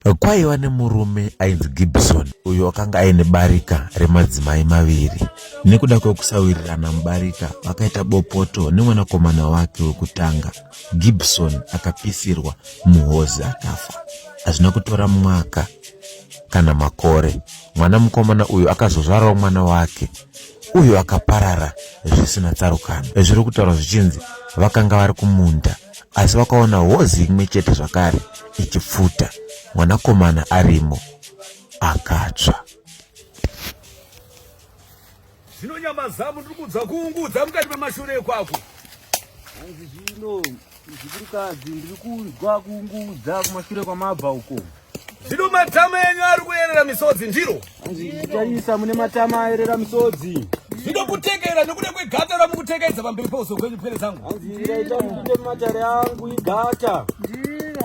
Kwaiva nemurume ainzi Gibson uyo akanga aine barika remadzimai maviri. Nekuda kwekusawirirana mubarika, vakaita bopoto nemwanakomana wake wekutanga. Gibson akapisirwa muhozi akafa. Hazvina kutora mwaka kana makore, mwana mukomana uyu akazozvarawo mwana wake uyo akaparara zvisina tsarukano. Zviri kutaurwa zvichinzi vakanga vari kumunda asi vakaona hozi imwe chete zvakare ichipfuta mwanakomana arimo akatsva. Zvino nyama zamu ndiri kunzwa kuungudza mukati memashure ekwako. Hanzi zvino muzvikurukadzi ndiri kunzwa kuungudza kumashure kwamabva uko. Zvino matama enyu ari kuyerera misodzi ndiro. Hanzi ndichitarisa mune matama ayerera misodzi. Zvino kutekera nekuda kwegata ramukutekedza pamberi peuso kwenyu pwere dzangu. Hanzi raita ndipinde mumatare angu igata.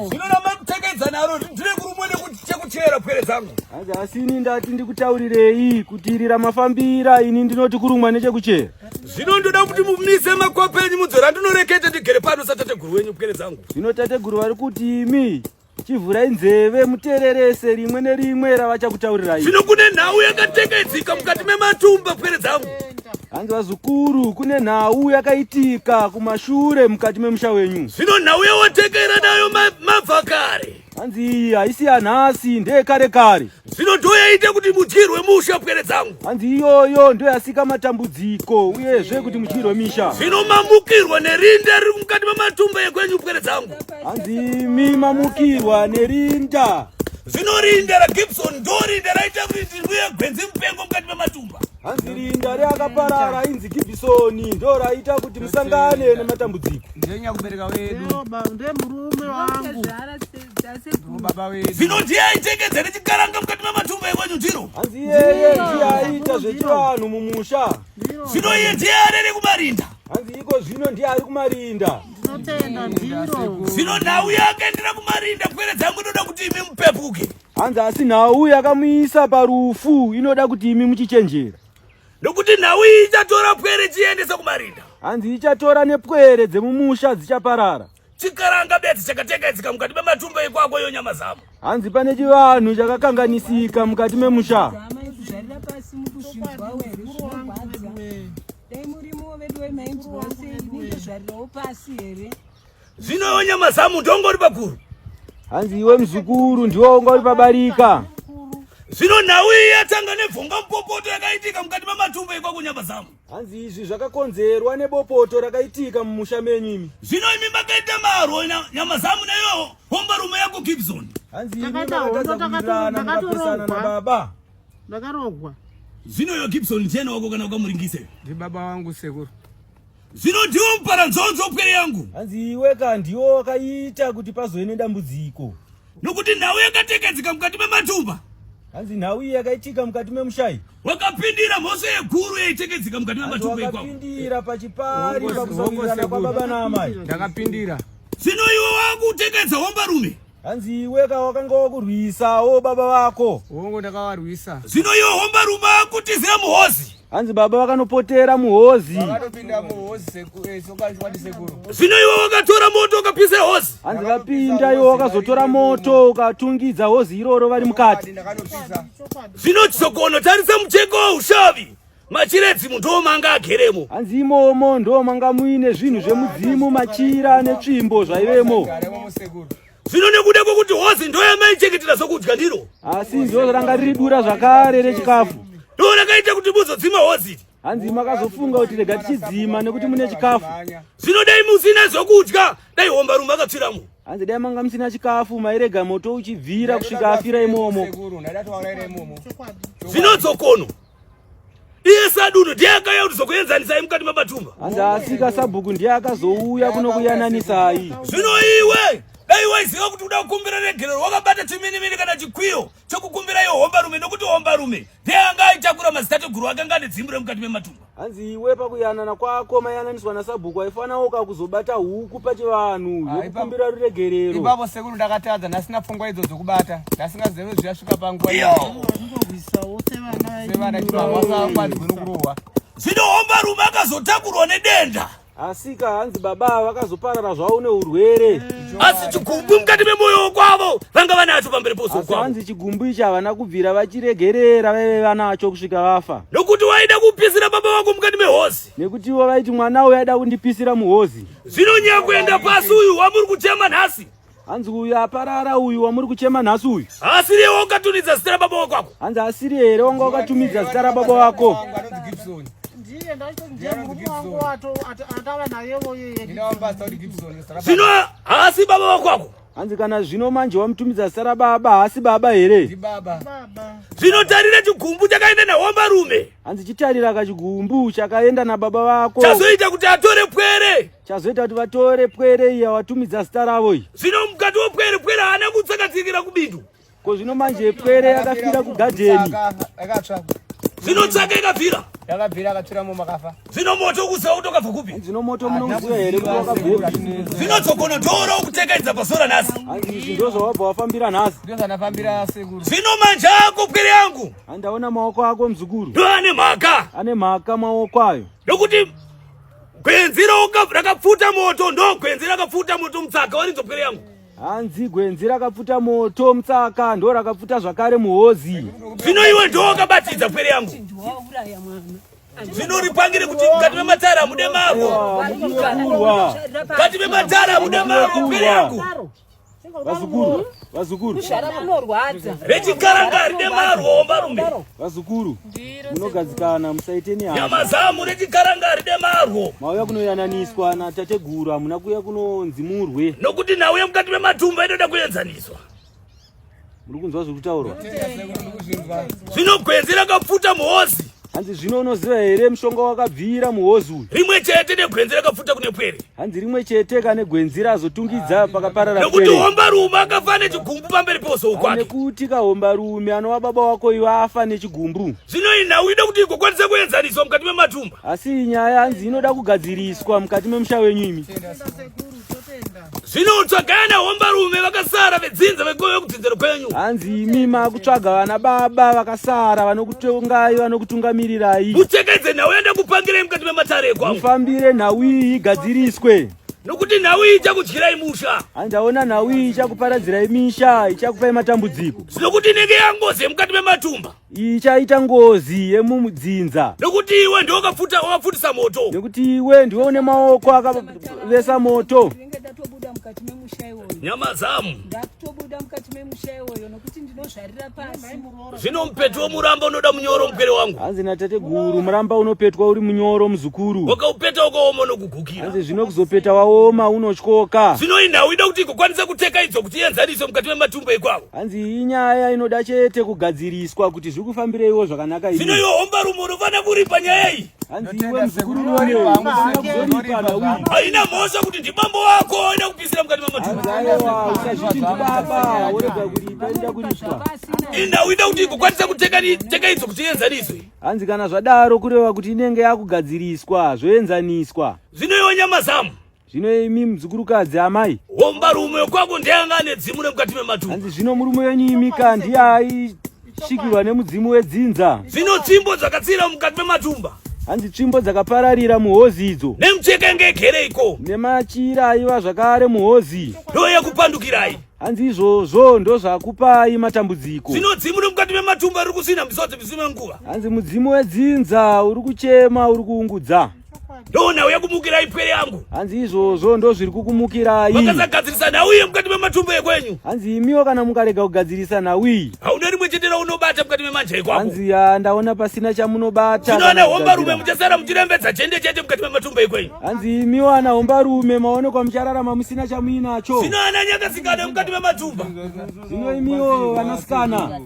Zvino ramakutekedza naro ndire kurumwa nekuchekuchera pwere dzangu. Hanzi asi ini ndati ndikutaurirei kuti iri ramafambira ini ndinoti kurumwa nechekuchera. Zvino ndoda kuti mumise makwapa enyu mudzora ndinorekete ndigere pano satateguru wenyu pwere dzangu. Zvino tateguru vari kuti imi Chivhurai nzeve muteererese rimwe nerimwe ravachakutaurirai. Zvino kune nhau yakatekedzika mukati mematumba pwere dzangu. Hanzi vazukuru, kune nhau yakaitika kumashure mukati memusha wenyu. Zvino nhau yawatekera nayo mabva kare. Hanzi iyi haisi yanhasi, ndeyekare kare. Zvino ndoyaita kuti mudyirwe musha pwere dzangu. Hanzi iyoyo ndoyasika matambudziko uyezve kuti mudyirwe misha. Zvino mamukirwa nerinda riri mukati mematumba ekwenyu pwere dzangu. Hanzi imi mamukirwa nerinda. Zvino rinda raGibson ndorinda raita kuti ndiuye gwenzi mupengo mukati mematumba. Hanzi rinda reakaparara inzi Gibson ndo raita kuti musangane nematambudziko. Ndiye nyakubereka wedu. Ndiye murume wangu. Baba wedu. Zvino ndiye aitekedzera nechikaranga mukati mematumba ekwenyu ndiro. Hanzi iyeye ndiye aiita zvechivanhu mumusha. Zvino iye ndiye arere kumarinda. Hanzi iko zvino ndiye ari kumarinda. Ndinotenda ndiro. Zvino nhau yake ndira kumarinda pwere dzangu inoda kuti imi mupepuke. Hanzi asi nhau yakamuisa parufu inoda kuti imi muchichenjera. Nokuti nhau iyi ichatora pwere chiendesa kumarinda. Hanzi ichatora nepwere dzemumusha dzichaparara. Chikaranga bedzi chakatekedzeka mukati mematumba ekwako yo nyama zamo. Hanzi pane chivanhu chakakanganisika mukati memusha. Zvino yo nyama zamu ndongori pakuru. Hanzi iwe mzukuru ndiwe unga uri pabarika. Zvino nhau iyi yatanga nebvonga mupopoto yakaitika mukati mematumba ekwako nyama zamu. Hanzi izvi zvakakonzerwa nebopoto rakaitika mumusha menyu imi. Zvino imi makaita marwo nyama zamu neyo hombarume yako Gibson. Hanzi imi makatadza kuwirirana mukapesana nababa. Ndakarogwa. Zvino yo Gibson ndiani wako kana ukamuringise? Ndi baba wangu sekuru. Zvino ndiwo muparanzonzo pwere yangu. Hanzi iwe ka ndiwo wakaita kuti pazove nedambudziko. Nokuti nhau yakatekedzeka mukati mematumba. Hanzi nhau iyi yakaitika mukati memushai. Wakapindira mhosva yeguru yaitekedzeka mukati mematumba ikwako. Wakapindira pachipari pakusawirirana kwababa naamai. Ndakapindira. Zvino iwe wakutekedza hombarume. Hanzi iwe ka wakanga wakurwisawo baba vako. Hongu ndakavarwisa. Zvino iwe hombarume akutizira muhozi. Hanzi baba vakanopotera muhozi. Vakanopinda muhozi sekuru, eh, soka sekuru. Zvino iwe wakatora moto ukapisa hozi. Hanzi vapinda iwe wakazotora moto ukatungidza hozi iroro vari mukati. Zvino tsokono tarisa mucheko weushavi. Machiredzimu ndo manga ageremo. Hanzi imomo ndo manga muine zvinhu zvemudzimu machira netsvimbo zvaivemo. Zvino nekuda kwekuti hozi ndo yamaichengetera zvokudya ndiro. Asi ndo ranga riri dura zvakare rechikafu. Ndo rakaita kuti muzodzima hozi. Hanzi makazofunga kuti rega tichidzima nekuti mune chikafu. Zvino dai musina zvokudya dai hombarume akatsviramo. Hanzi dai manga musina chikafu mairega moto uchibvira kusvika afira imomo. Zvino dzokono iye sadunhu ndiye akauya kuti zokuenzanisai mukati mematumba. Hanzi asika sabhuku ndiye akazouya kuno kuyananisai. Zvino iwe dai waiziva kuti uda kukumbira regerero wakabata chiminimini kana chikwiyo chokukumbira iyo hombarume nokuti hombarume ndiye anga aitakura mazitateguru ake anga ane dzimbu remukati mematumba. Hanzi iwe pakuyanana kwako mayananiswa nasabhuku waifanawo ka kuzobata huku pachivanhu Ah, yokukumbira ruregerero. Ipapo sekuru ndakatadza ndasina pfungwa idzo dzokubata ndasingazive zviyasvika panguva Iyo. Varikuwisa sevana sevana chivavasakwanzwe nokurohwa. Zvino hombarume akazotakurwa nedenda. Asika hanzi baba vakazoparara zvavo neurwere. Asi chigumbu mukati memoyo kwavo vanga vanacho pamberi pouso Asi kwavo. hanzi chigumbu ichi havana kubvira vachiregerera vaive vanacho kusvika vafa. Nokuti waida kupisira baba vako mukati mehozi. Nekuti ivo vaiti mwana uyu aida kundipisira muhozi. Zvino nyakuenda pasi uyu wamuri kuchema nhasi. Hanzi uyu aparara uyu wamuri kuchema nhasi uyu. Haasiri iwe wakatunidza zita rababa wako ako. Hanzi asiri here wanga wakatumidza zita rababa wako. Ndiye ndacho ndiye murume wangu wato atava nayewo yeye. Zvino haasi baba wako ako. Hanzi kana zvino manje wamutumidza zita rababa haasi baba here? Ndibaba. Baba. Zvino tarira chigumbu chakaenda nahombarume. Hanzi chitarira kachigumbu chakaenda nababa vako. Chazoita kuti atore pwere. Chazoita kuti vatore pwere iya watumidza zita ravo iyi. Zvino mukati wopwere pwere haana kutsakatikira kubindu. Ko zvino manje pwere yakafira kugadheni. Yakatsva. Zvino tsaka ikabvira. Yakabvira akatsvira mo makafa. Zvino moto ukuziva kuti wakabva kupi? Zvino moto munomuziva here kuti wakabvepi? Zvino tsokono ndoora ukutekaidza pasora nhasi. Hanzi izvi ndozvawabva wafambira nhasi. Ndizvo zvandafambira sekuru. Zvino manje ako pwere yangu. Handaona maoko ako muzukuru. Ndo ane mhaka. Ane mhaka maoko ayo. Nokuti gwenzi rakapfuta moto ndo gwenzi rakapfuta moto mutsaka warinzo pwere yangu. Hanzi gwenzi rakapfuta moto mutsaka ndo rakapfuta zvakare muhozi. Zvino iwe ndo wakabatidza pwere yangu. Zvino ripangire kuti mukati mematare hamude mavo. Mukati mematare hamude mavo pwere yangu. Vazukuru, vazukuru. Kuzvara kunorwadza. Rechikaranga rine marwo hombarume. Vazukuru, munogadzikana musaite nehasha. Nyama zamu rechikaranga rine marwo. Mauya kunoyananiswa natateguru hamuna kuuya kunonzi murwe. Nokuti nhau yemukati mematumba inoda kuenzaniswa. Muri kunzwa zviri kutaurwa? Zvino gwenzi rakapfuta muhozi. Hanzi zvino unoziva here mushonga wakabvira muhozi uyu? Rimwe chete negwenzi rakapfuta kune pwere. Hanzi rimwe chete kane gwenzi razotungidza pakaparara Nekuti hombarume akafa nechigumbu pamberi peusou kwake. Nekuti kahombarume anova baba wako iwe afa nechigumbu. Zvino iyi nhau inoda kuti igokwanisa kuenzaniswa mukati mematumba. Asi iyi nyaya hanzi inoda kugadziriswa mukati memusha wenyu imi. Zvino tsvagai ana hombarume vakasara vedzinza vekudzinza kwenyu. Hanzi imi makutsvaga vana baba vakasara vanokutongai vanokutungamirirai. Muchekedze nhau yandakupangirai mukati mematare ekwangu. Mufambire nhau iyi igadziriswe. Nokuti nhau iyi ichakudyirai musha. Handaona nhau iyi ichakuparadzirai misha ichakupai matambudziko. Zvinokuti inenge yangozi yemukati mematumba. Ichaita ngozi yemudzinza. Nokuti iwe ndiwe wakapfuta wakapfutisa moto. Nekuti iwe ndiwe une maoko akavesa moto. Ndinenge ndatobuda mukati memusha iwoyo. Nyama zamu. Ndakutobuda mukati memusha iwoyo nokuti ndinozvarira pasi. Zvino mupeti womuramba unoda munyoro mupwere wangu. Hanzi natateguru muramba unopetwa uri munyoro muzukuru. Wakaupeta ukaoma unokugukira. Hanzi zvino kuzopeta waoma unotyoka. Zvino inhau ida kuti igokwanisa kuteka idzo kuti ienzaniswe mukati mematumbu ekwavo. Hanzi iyi inyaya inoda chete kugadziriswa kuti zvikufambireiwo zvakanaka Zvino iwe hombarume unofanira kuripa nyaya iyi. Hanzi iwe muzukuru ruone unofanira kuzoripa nhau iyi. Haina mhosva kuti ndibambo wako waida kupisira mukati mematumbu. Hanzi aiwa usazviti ndibaba worega kuripa inoda kuripwa. Inhau ida kuti igokwanisa kuteka teka idzo kuti ienzaniswe. Hanzi kana zvadaro kureva kuti inenge yakugadziriswa zvoenzaniswa. Zvino iwe nyamazamu Zvino imi muzukurukadzi amai. Hombarume wekwako ndiye anga ane dzimu remukati mematumbu. Hanzi zvino murume wenyu imika ndiye aisvikirwa nemudzimu wedzinza. Zvino tsvimbo dzakatsira mukati mematumba. Hanzi tsvimbo dzakapararira muhozi idzo. Nemucheka inge igere iko. Nemachira aiva zvakare muhozi. Ndoyekupandukirai. Hanzi izvozvo ndozvakupai matambudziko. Zvino dzimu remukati mematumba riri kusina misodzi misina nguva. Hanzi mudzimu wedzinza uri kuchema uri kuungudza. Ndoo yekumukirai pwere yangu. Hanzi izvozvo ndozviri kukumukirai. Makasagadzirisa nhau iye mukati mematumbu ekwenyu. Hanzi imiwo kana mukarega kugadzirisa nhau iyi. Hauna rimwe chete raunobata mukati memanja ekwako. Hanzi ya ndaona pasina chamunobata. Zvino ana hombarume muchasara muchirembedza jende chete mukati mematumbu ekwenyu. Hanzi imiwo ana hombarume maonekwa muchararama musina chamuinacho. Zvino ana nyakasikana mukati mematumba. Zvino imiwo vanasikana.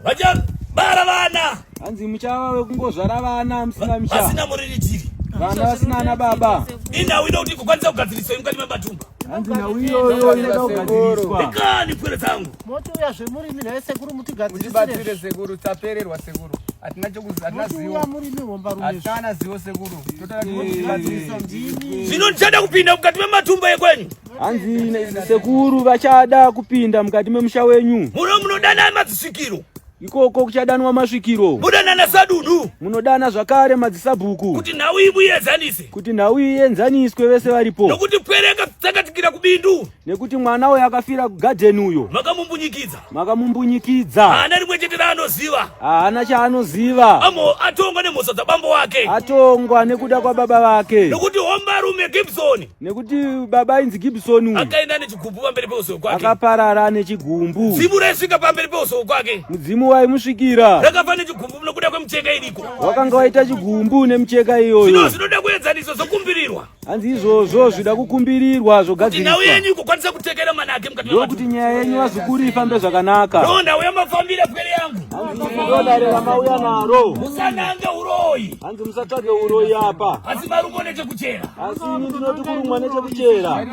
Vachabara vana. Hanzi muchava wekungozvara vana musina misha. Vasina muriritiri. Vana vasina ana baba. Inhau inoda kuti igokwanisa kugadziriswa mukati mematumba. Hanzi nhau iyoyo inoda kugadziriswa. Ikani pwere dzangu. Motiuya zvemurimi nhai sekuru mutigadzirisire. Mutibatsire sekuru tapererwa sekuru. Hatina chokuziva hatina zivo. Motiuya murimi hombarume. Hatina zivo sekuru. Totoda kuti mutibatsire. Ndimi. Zvino ndichada kupinda mukati mematumba ekwenyu. Hanzi sekuru vachada kupinda mukati memusha wenyu. Muno munodana madzisvikiro. Ikoko kuchadanwa masvikiro. Mudanana sadunhu. Munodana zvakare madzisabhuku. Kuti nhau iyi muienzaniswe. Kuti nhau iyi ienzaniswe vese varipo. Nokuti pwere yakatsakatikira kubindu. Nekuti mwana uyo akafira kugadheni uyo. Makamumbunyikidza. Makamumbunyikidza. Haana rimwe chete raanoziva. Haana chaanoziva. Amo atongwa nemhosva dzabambo wake. Atongwa nekuda kwababa vake. Nokuti hombarume Gibson. Nekuti baba ainzi Gibson uyu. Akaenda nechigumbu pamberi peuso kwake. Akaparara nechigumbu. Dzimu raisvika pamberi peuso kwake. Mudzimu waimusvikira. Rakafa nechigumbu nokuda kwemucheka iriko. Wakanga waita chigumbu nemucheka iyoyo. Zvino zvinoda kuenzaniswa zvokumbirirwa. Hanzi izvozvo zvida kukumbirirwa zvogadziriswa. Nhau yenyu ikukwanisa kutekera manake mukati ndokuti nyaya yenyu vazukuru ifambe zvakanaka. Ndo nhau yamafambira pwere yangu. Hanzi ndo dare ramauya naro. Musanange uroyi. Hanzi musatsvage uroyi apa. Asi marumo nechekuchera. Asi ini ndinoti kurumwa nechekuchera.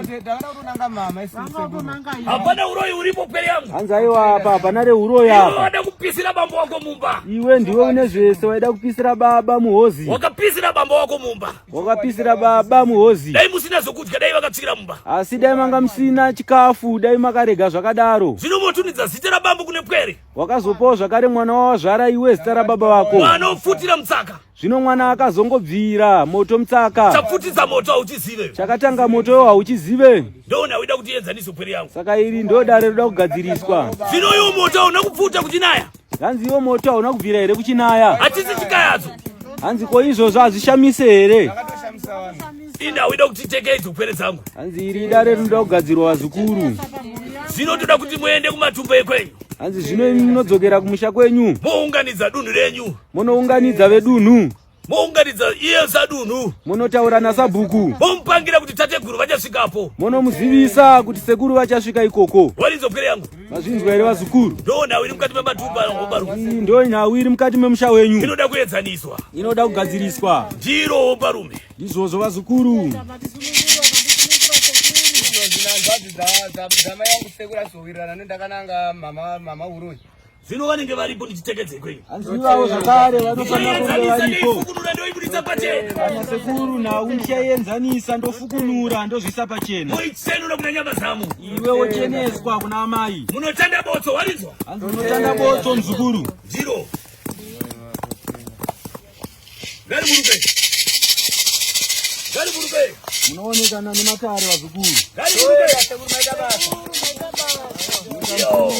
Hapana uroyi uripo pwere yangu. Hanzi aiwa apa hapana reuroyi apa. Iwe wada kupisira bambo wako mumba. Iwe ndiwe une zvese waida kupisira baba muhozi. Wakapisira bambo wako mumba. Wakapisira baba muhozi. Dai musina zvokudya dai vakatsvira mumba. Asi dai manga musina chikafu dai makarega zvakadaro. Zvino motunidza zita rabambo kune pwere. Wakazopawo zvakare mwana wawazvara iwe zita rababa vako. Mwana ofutira mutsaka. Zvino mwana akazongobvira moto mutsaka. Chapfutidza moto hauchizive. Chakatanga moto iwo hauchizive. Ndoona uida kuti ienzaniswe pwere yangu. Saka iri ndo dare roda kugadziriswa. Zvino iwo moto hauna kupfuta kuchinaya. Hanzi iwo moto hauna kubvira here kuchinaya? Hatisi chikayadzo. Hanzi ko izvozvo hazvishamise here? Inda uida kuti teke idzo pwere dzangu. Hanzi iri idare rinoda kugadzirwa vazukuru. Zvino toda kuti muende kumatumba ekwenyu. Hanzi zvino imi munodzokera kumusha kwenyu. Mounganidza dunhu renyu. Monounganidza vedunhu. Mounganidza iye sadunhu. Monotaura nasabhuku. Momupangira kuti tateguru vachasvikapo. Monomuzivisa kuti sekuru vachasvika ikoko. Warinzo pwere yangu. Mazvinzwa here vazukuru? Ndo nhau iri mukati mematumba hombarume. Iyi ndo nhau iri mukati memusha wenyu. Inoda kuedzaniswa. Inoda kugadziriswa. Ndiro hombarume. Ndizvozvo vazukuru. Dzamai wangu sekuru azowirirana nendakananga mama mama uroyi. Zvino vanenge varipo ndichitekedzei kwenyu. Hanzi ivavo zvakare vanofanira kunge varipo. Ndofukunura ndoibudisa pachena. Kana sekuru nhau ndichaienzanisa ndofukunura ndozvisa pachena. Moichenura kuna nyama zamu. Iwe wocheneswa kuna amai. Munotanda botso warinzwa? Hanzi munotanda botso mzukuru. Ndiro. Ngariburuke. Ngariburuke. Munoonekana nematare vazukuru. Ngariburuke. Sekuru maita basa. Yo.